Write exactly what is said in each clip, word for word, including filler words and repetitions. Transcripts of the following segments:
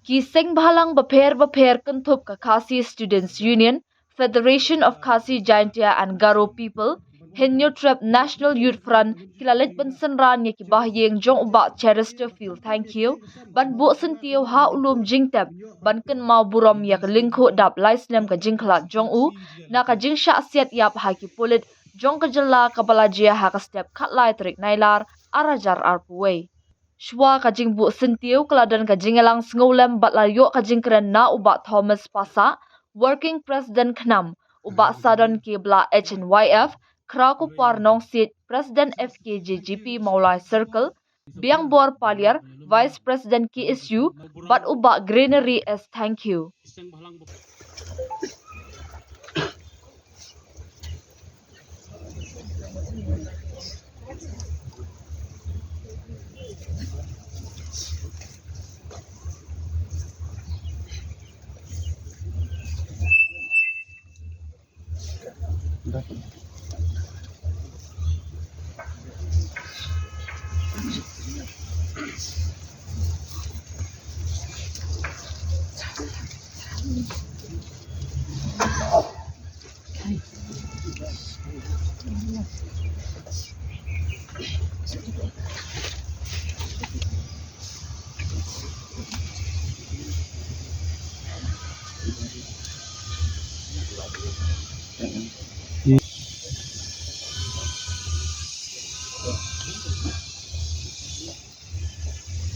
Ki seng bhalang bapher bapher kynthup ka Khasi Students Union, Federation of Khasi Jaintia and Garo People, Hynñiewtrep National Youth Front, ki la leit ban synran ïa ki bahaïing jong u Bah Chesterfield Thangkhiew ban buh syntiew ha u lum jingtep ban kynmaw burom ïa ka lyngkhuh dap lai snem ka jingkhlad jong u na ka jingshah siat ïap ha ki pulit jong ka jylla kaba la jia ha ka step khatlai tarik Nailar arhajar arphew wei. Shuwa ka jingbuh syntiew ka la don ka jingïalang sngewlem bad la ïoh ka jingkren na u Bah Thomas Passah, Working President KHNAM, u Bah Sadon K Blah H N Y F, Khrawkupar Nongsiej, President F K J G P Mawlai Circle, Biangbor Paliar, Vice President K S U, bad u Bah Granary S Thangkhiew.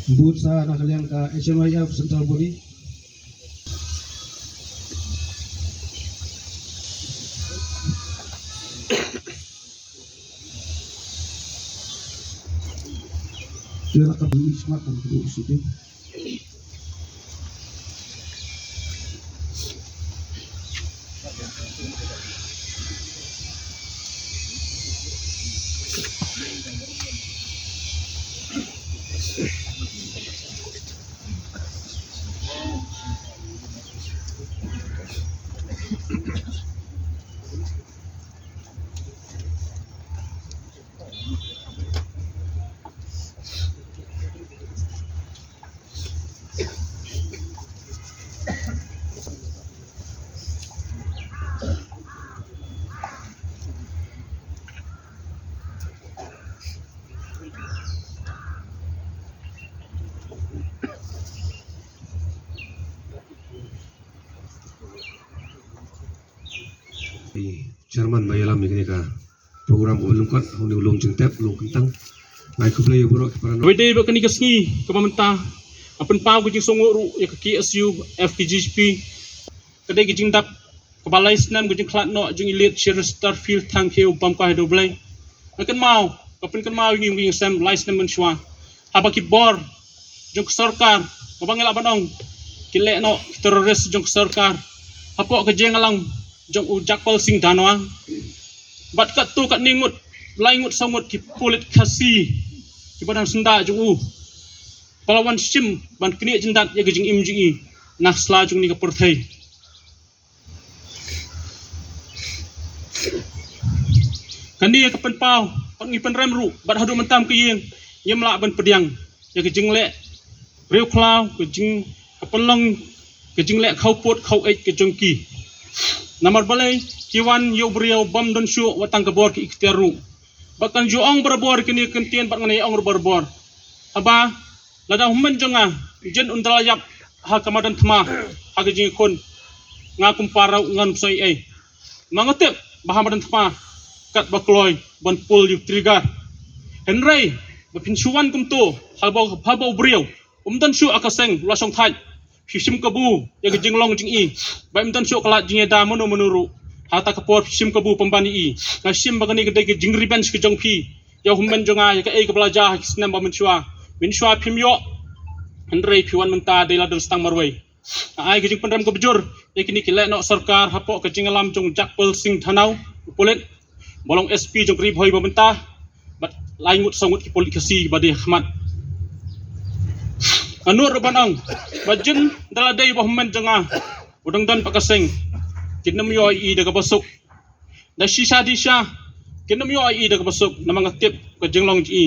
Bun sa na ka liang ka H N Y F Central Body. Kira ka bui smat kan kudu siti. I Chairman ba ïalam ïa kane ka program u lyngkot, u ne u long jingtep, u long kyntang. Ngai khublei ïa baroh ki para nong. Kawei dei ba kane ka sngi kaba mynta, nga pynpaw ka jingsngewnguh ruh ïa ka K S U, F K J P. Ka dei ka jingdap kaba lai snem ka jingkhlad noh jong i Late Chesterfield Thangkhiew bam kwah ha U Blei. Nga kynmaw, ka pynkynmaw ïa ngi, ïa ngi sem lai snem mynshuwa. Haba ki bor jong ka sorkar, kaba ngi lah ban ong ki leh noh ki terrorist jong ka sorkar hapoh ka jingïalang jong u Jagpal Singh Dhanoa. Bad katto katne ngut, lai ngut saw ngut ki pulit Khasi kiba dang syndah jong u, ba la wan shim ban knieh jyndat ïa ka jingim jong i na sla jong kane ka pyrthei. Kane ka pynpaw, pat ngi pynrem ruh, bad haduh mynta ka ïing, ngim lah ban pdiang ïa ka jingleh riewkhlaw, ka jing, ka pynlong ka jingleh khawpud khaweit ka jong ki. Namar balei? Ki wan ïa u briew bym don shuh wat tang ka bor ki ikhtiar ruh. Bad kan ju ong barabor kane ka kyntien, bad ngan ïa ong ruh barabor. Haba lada u hynmen jong nga, jin un da la ïap ha ka madan thma, ha ka jingïakhun, nga kum para ruh ngan pynshoi ei. Ma nga tip ba ha madan thma katba kloi ban pull ïa u trigger. Hynrei ba phin shu wan kumto, haba, haba u briew um don shuh ha ka seng, la shong thait, phi shim kabu ïa ka jinglong jong i, ba im don shuh ka lad jingïada mano mano ruh. Ha kata ka por phi shim kabu pynban ïa i. Nga shim ba kane ka dei ka jingrevenge ka jong phi ïa u hynmen jong nga, ïa kaei kaba la jia ha ki snem ba mynshuwa. Mynshuwa phim ïoh, hynrei phi wan mynta dei la don stang marwei. Nga ai ka jingpynrem kaba jur ïa kine ki lehnoh sorkar hapoh ka jingïalam jong u Jagpal Singh Dhanoa, u pulit ba long S P jong ka Ri Bhoi ba mynta, bad lai ngut saw ngut ki pulit Khasi ba dei ha khmat. Nga nud ruh ban ong ba jin da la dei ba u hynmen jong nga u dang don pat ha ka seng, kin ym ïoh ïa i da kaba suk. Da shisha shisha kin ym ïoh ïa i da kaba suk, namar nga tip ka jinglong jong i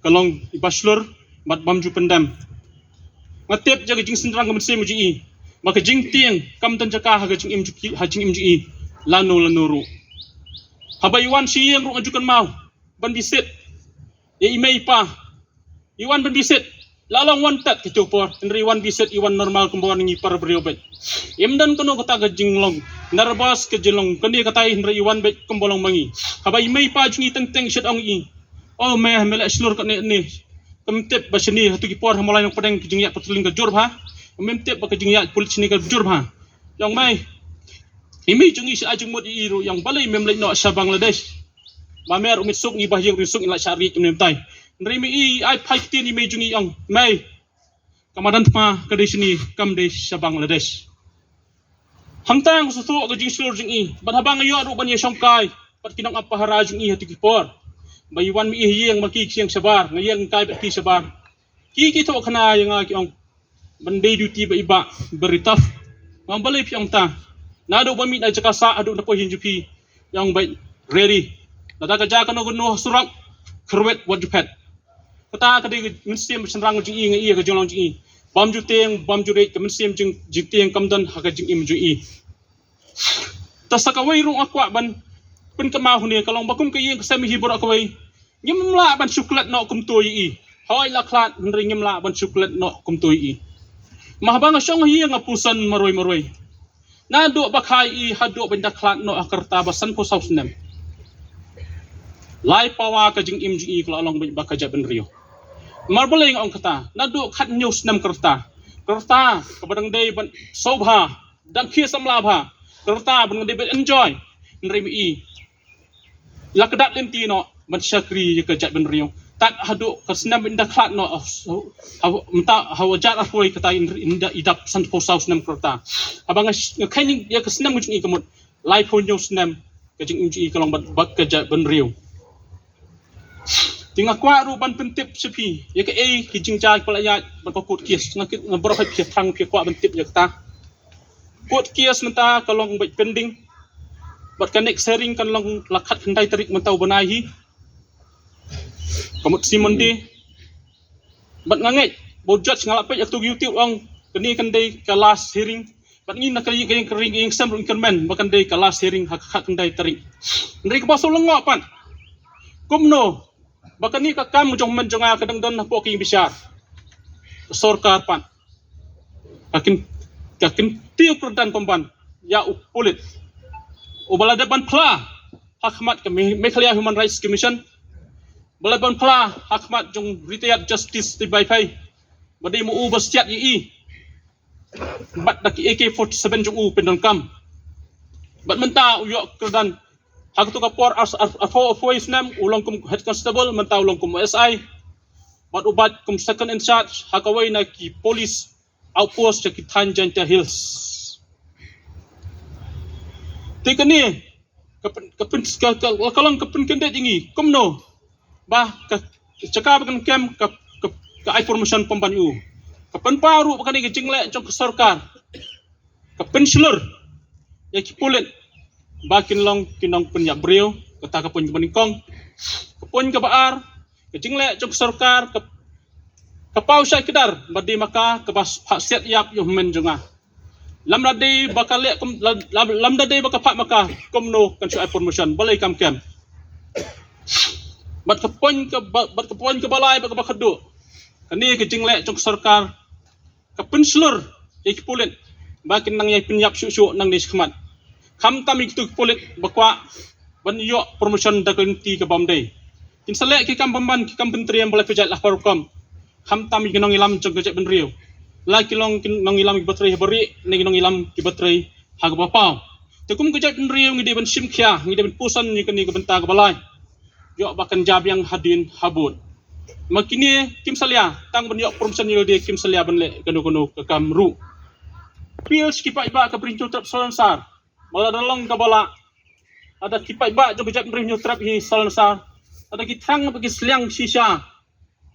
ka long iba shlur bad bym ju pyndem. Nga tip ïa ka jingsynrang ka mynsiem jong i, ba ka jingtieng kam don jaka ha ka jingim jong i, ha jingim jong i lano lano ruh. Haba i wan sha ïing ruh nga ju kynmaw ban bisit ïa i mei i pa. I wan ban bisit, la long wan tat ka tu por, hynrei i wan bisit, i wan normal kumba wan ngi para briew beit. Im don kano kata ka jinglong nervous, ka jinglong kane katai, hynrei i wan beit kumba long ma ngi. Haba i mei i pa jong i teng teng shet ong i, "Oh mei, me leh shlur kane ne. Kam tip ba shane ha tu ki por ha Mawlai Nongpdeng ki jingïaid patrolling ka jur bha. Mem tip ba ka jingïaid pulit shane ka jur bha." Ong mei, i mei jong i sha ai jingmut i ruh, ong balei mem leit noh sha Bangladesh. Ma mer u mit suk ngi ba hiang ri suk ngi la sha ri kim nem tai. Hynrei mei i ai phai ktien i mei jong i, ong mei, ka madan thma ka dei shane, kam dei sha Bangladesh. Hangta nga sngewthuh ka jingshlur jong i, bad haba nga ïoh ruh ban ïa shongkai bad ki nongap pahara jong i ha tu ki por, ba i wan mei i ha ïing ma ki ki ïeng shabar, nga ïeng kai bad ki shabar. Ki ki thoh khana ïa nga ki ong, ban dei duty ba i bah, very tough. Nga ong balei phi ong ta? Naduh ba mih na jaka sah haduh na poi hin jong phi, ïa ong beit ready. Lada ka jia kano kano ha surok, kyrwet wat ju phet. Kata ka dei ka mynsiem shynrang jong i, nga i ka jinglong jong i. Bam ju tieng, bam ju rit, ka mynsiem jing, jingtieng kam don ha ka jingim jong i. Ta sa kawei ruh nga kwah ban pynkynmaw hangne, ka long ba kum ka ïing ka sem hi baroh kawei, ngim lah ban shu klet noh kumto ïa i. Hooid la khlad, hynrei ngim lah ban shu klet noh kumto ïa i. Ma haba nga shong ha ïing nga puson marwei marwei. Naduh ba kha ïa i haduh ban da khlad noh ha ka rta ba sanphew saw snem. Lai pawa ka jingim jong i ka la long beit ba ka jaitbynriew. Namar balei nga ong kata? Naduh khathynñiew snem ka rta, ka rta kaba dang dei ban sngewbha, dang khie samla bha, ka rta ban dei ban enjoy. Hynrei mei i la kdat lynti noh ban shakri ïa ka jaitbynriew. Tad haduh ka snem ban da khlad noh, ha, ha, mynta ha u hajar arphew wei kata i, i da, i dap sanphew saw snem ka rta. Haba nga, nga kheiñ ïa ka snem ka jong i ka mut laiphew hynñiew snem ka jingim jong i ka long bad, bad ka jaitbynriew. Te nga kwah ruh ban pyntip sha phi ïa kaei ki jingjia kiba la ïaid bad ka court case. Nga kit, nga baroh phi thrang phi kwah ban tip ïa kata. Court case mynta ka long beit pending. Bad ka next hearing kan long la khatkhyndai tarik mynta u bnai hi. Ka mut shi Monday. Bad nga ngeit ba u judge, nga la peit ïa katu ka YouTube, ong kane kan dei ka last hearing. Bad ngi na ka ïing, ka ïing, ka ïing sem ruh ngi kyrmen ba kan dei ka last hearing ha ka khatkhyndai tarik. Hynrei kaba shu lyngngoh pat, kumno ba kane ka kam jong hynmen jong nga ka dang don hapoh ka ïing bishar. Ka sorkar pat ka kyn, ka kyntiew kyrdan pynban ïa u pulit uba la dep ban phla ha khmat ka Me-, Meghalaya Human Rights Commission, ba la dep ban phla ha khmat jong retired Justice T Y Phei, ba dei ma u ba siat ïa i. Bad da ki A K forty-seven jong u pyndonkam. Bad mynta u ïoh kyrdan ha katu ka por ar, ar, arphew, arphew snem, u long kum head constable, mynta u long kum S I. Bad u bat kum second in charge ha kawei na ki police outpost jong ki thaiñ Jaintia Hills. Te kane ka pyn, ka pyn, ka, ka, ka long ka pynkyndit ïa ngi kumno ba ka jaka ba kan kem ka, ka, ka ai promotion pynban ïa u. Ka pynpaw ruh ba kane ka jingleh jong ka sorkar ka pynshlur ïa ki pulit ba kin long ki nongpynïap briew. Kata ka point kaba nyngkong. Ka point kaba ar, ka jingleh jong ka sorkar ka, ka paw shai kdar ba dei ma ka kaba phah siat ïap ïa u hynmen jong nga. Lymda dei ba ka leh kum, lam, lam, lymda dei ba ka phah ma ka, kumno kan shu ai promotion, balei kam kem? Bad ka point kaba, bad ka point kaba lai bad kaba khatduh, kane ka jingleh jong ka sorkar ka pynshlur ïa ki pulit ba kin nang ïai pynïap shuh shuh nangne shakhmat. Khamtam ïa kitu ki pulit ba kwah ban ïoh promotion da ka lynti ka bym dei. Kin sa leh ki kam pynban, ki kam pyntrei ba la pynjah la ka rukom. Khamtam ïa ki nongïalam jong ka jaitbynriew, la ki long ki nongïalam kiba trei ha barieh ne ki nongïalam kiba trei ha kaba paw. Te kum ka jaitbynriew ngi dei ban shim khia, ngi dei ban puson ïa kane ka bynta kaba lai. Ïoh ba kan jia biang hadien habud. Ma kine kim salia tang ban ïoh promotion ïa lade, kim salia ban leh kano kano ka kam ruh. Appeal sha ki paidbah ka Bri Hynñiewtrep Salonsar, ba lada long kaba lah, lada ki paidbah jong ka jaitbynriew Hynñiewtrep hi Salonsar, lada ki thrang ba ki sliang shisha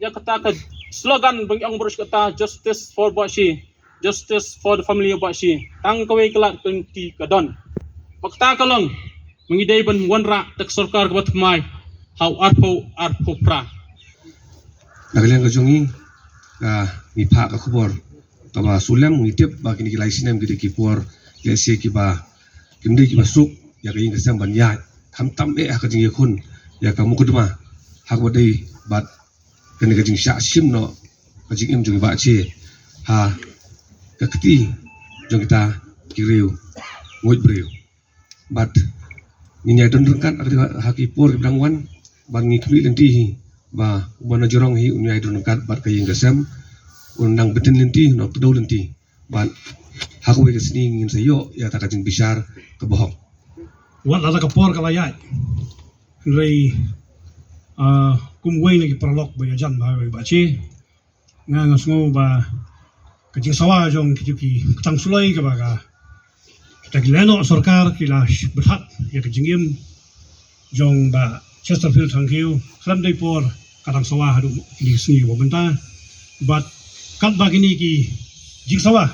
ïa kata ka slogan ba ngi ong baroh shi katta, "Justice for Bah Shi, justice for the family of Bah Shi." Tang kawei ka lad ka lynti ka don. Ba kata ka long ba ngi dei ban wanrah da ka sorkar kaba thymmai ha u arphew arphew phra. Na ka liang ka jong ngi, ah, ngi phah ka khubor Kaba sulem ngi tip ba kine ki lai snem ki dei ki por lehse kiba kim dei kiba suk ïa ka ïing ka sem ban ïaid, khamtam eh ha ka jingïakhun ïa ka mukotduma ha kaba dei bad kane ka jingshah shim noh ka jingim jong i Bah Che ha ka kti jong kita ki riew nguid briew. Bad ngin ïai don ryngkat ha ki por kiba dang wan bad ngi khmih lynti hi ba u Bah Nongjohrong hi un ïai don ryngkat bad ka ïing ka sem, un nang bynta lynti, un nang kdew lynti. Bad ha kawei ka sngi ngin sa ïoh ïa kata ka jingbishar kaba hok. Wat la ka por ka la ïaid, hynrei ah, kum wei na ki paralok ba ïajan ba wei Bah Che, nga nga sngew ba ka jingsawa jong ki ki ktang suloi kaba ka kita ki lehnoh sorkar ki la bthat ïa ka jingim jong Bah Chesterfield Thangkhiew khlem dei por ka dang sawa haduh kine ki sngi ba mynta. Bad katba kine ki jingsawa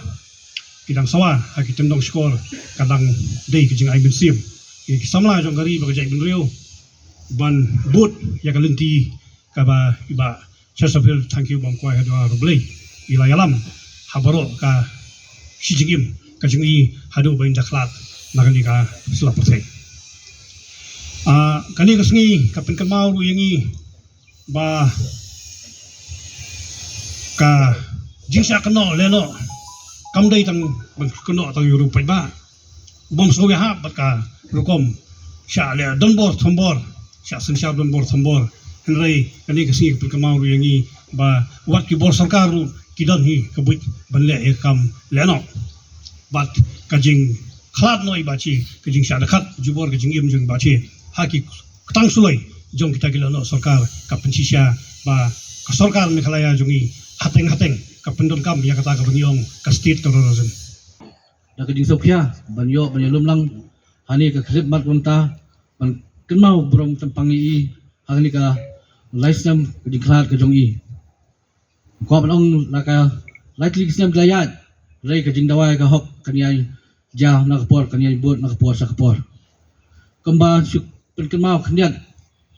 ki dang sawa ha ki tyndong shkor, ka dang dei ka jingai mynsiem ïa ki samla jong ka ri bad ka jaitbynriew ban bud ïa ka lynti kaba i Bah Chesterfield Thangkhiew Bamkwai haduh arphew blei i la ïalam ha baroh ka shi jingim ka jong i haduh ba in da khlad na kane ka sla pyrthei. Ah, kane ka sngi ka pynkynmaw ruh ïa ngi ba ka jingshah kynnoh lehnoh kam dei tang ban kynnoh tang ïa u paidbah. Bym sngewbha bad ka rukom shah leh donbor thombor, shah synshar donbor thombor. Hynrei kane ka sngi ka pynkynmaw ruh ïa ngi ba wat ki bor sorkar ruh ki don hi ka buit ban leh ïa ka kam lehnoh. Bad ka jingkhlad noh i Bah Che, ka jingshah dkhot jubor ka jingim jong i Bah Che ha ki ktang suloi jong kita ki lehnoh sorkar ka pynshisha ba ka sorkar Meghalaya jong i hateng hateng ka pyndonkam ïa kata kaba ngi ong ka state tourism. Da ka jingsngewkhia ban ïoh ban ïalum lang ha kane ka khyllipmat mynta ban kynmaw burom tympang ïa i ha kane ka lai snem ka jingkhlad ka jong i. Kwah ban ong la ka lai tylli ki snem ki la ïaid, hynrei ka jingdawa ïa ka hok kan ïai jia na ka por, kan ïai bud na ka por sha ka por. Kumba shu pynkynmaw khyndiat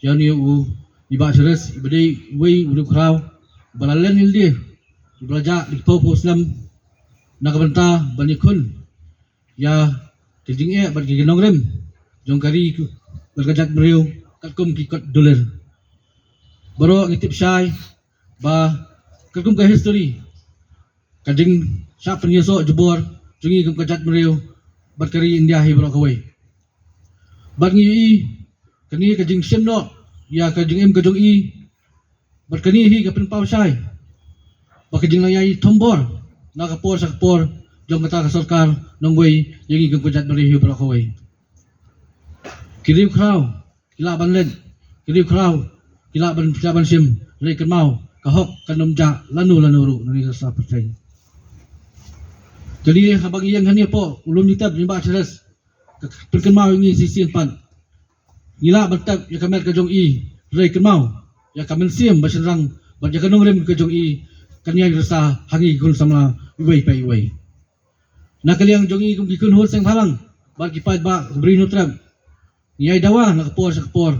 ïa une u i Bah Cheres iba dei uwei u riewkhraw ba la len lynti, ba la jah da ki phew phew snem na ka bynta ban ïakhun ïa ki jingeh bad ki nongrim jong ka ri bad ka jaitbynriew katkum ki kot dulir. Baroh ngi tip shai ba katkum ka history ka jingshah pynïasoh jubor jong ngi kum ka jaitbynriew bad ka ri India hi baroh kawei. Bad ngi ïohi kane ka jingshim noh ïa ka jingim ka jong i, bad kane hi ka pynpaw shai ba ka jinglong ïai thombor na ka por sha ka por jong kata ka sorkar nongwei ïa ngi kum ka jaitbynriew hi baroh kawei. Ki riewkhraw ki lah ban leit, ki riewkhraw ki lah ban, ki lah ban shim, hynrei kynmaw ka hok kan ym jah lano lano ruh na kane ka sla pyrthei. Kane haba ngi ïeng hangne hapoh u lum jingtep jong i Bah Cheres, ka pynkynmaw ïa ngi shisien pat. Ngi lah ban tep ïa ka met ka jong i, hynrei kynmaw ïa ka mynsiem ba shynrang bad ïa ka nongrim ka jong i kan ïai risa ha ngi ki khun samla iwei pa iwei. Na ka liang jong i kum ki khun hur seng bhalang bad ki paidbah ka Bri Hynñiewtrep, ngi ïai dawa na ka por sha ka por,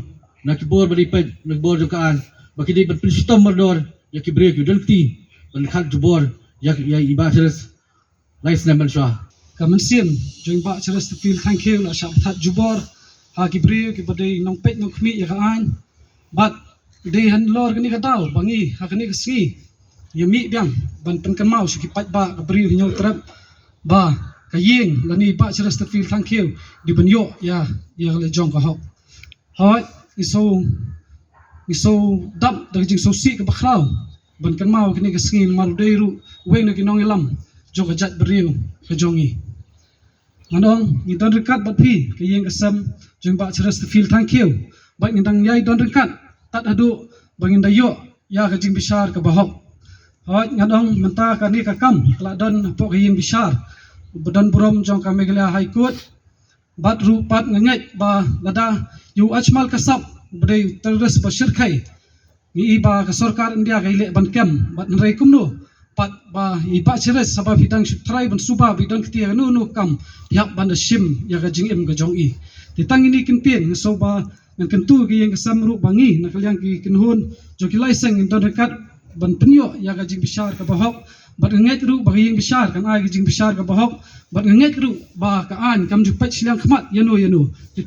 na ki bor ba dei peit, na ki bor jong ka aiñ, ba ki dei ban pynshitom mardor ïa ki briew ki donkti ban khat jubor ïa, ïa i Bah Cheres lai snem mynshuwa. Ka mynsiem jong i Bah Chesterfield Thangkhiew la shah bthat jubor ha ki briew kiba dei nongpeit nongkhmih ïa ka aiñ. Bad dei halor kane ka daw ba ngi ha kane ka sngi ïa mih biang ban pynkynmaw sha ki paidbah ka Bri Hynñiewtrep ba ka ïing lane i Bah Chesterfield Thangkhiew dei ban ïoh ïa, ïa ka leit jong ka hok. Hooid, ngi shu, ngi shu dap da ka jingsngewsih kaba khraw ban kynmaw kane ka sngi namar u dei ruh uwei na ki nongïalam jong ka jaitbynriew ka jong ngi. Ngan ong ngi don ryngkat bad phi ka ïing ka sem jong i Bah Chesterfield Thangkhiew, bad ngin dang ïai don ryngkat tad haduh ba ngin da ïoh ïa ka jingbishar kaba hok. Hooid, ngan ong mynta kane ka kam ka la don hapoh ka ïing bishar ba don burom jong ka Meghalaya High Court. Bad ruh pat nga ngeit ba lada ïa u Ajmal Kasab ba dei terrorist ba shyrkhei, ngi i ba ka sorkar India ka ïaleh ban kem, bad hynrei kumno pat ba i Bah Cheres, haba phi dang shu trai ban suba ba i don kti ïa kano kano ka kam, phi hap ban da shim ïa ka jingim ka jong i. Te tang kine ki kyntien nga sngew ba ngan kyntu ïa ka ïing ka sem ruh ba ngi na ka liang ki kynhun jong ki lai seng ngin don ryngkat ban pynïoh ïa ka jingbishar kaba hok, bad nga ngeit ruh ba ka ïing bishar kan ai ka jingbishar kaba hok, bad nga ngeit ruh ba ka aiñ kam ju peit shiliang khmat ïano ïano. Te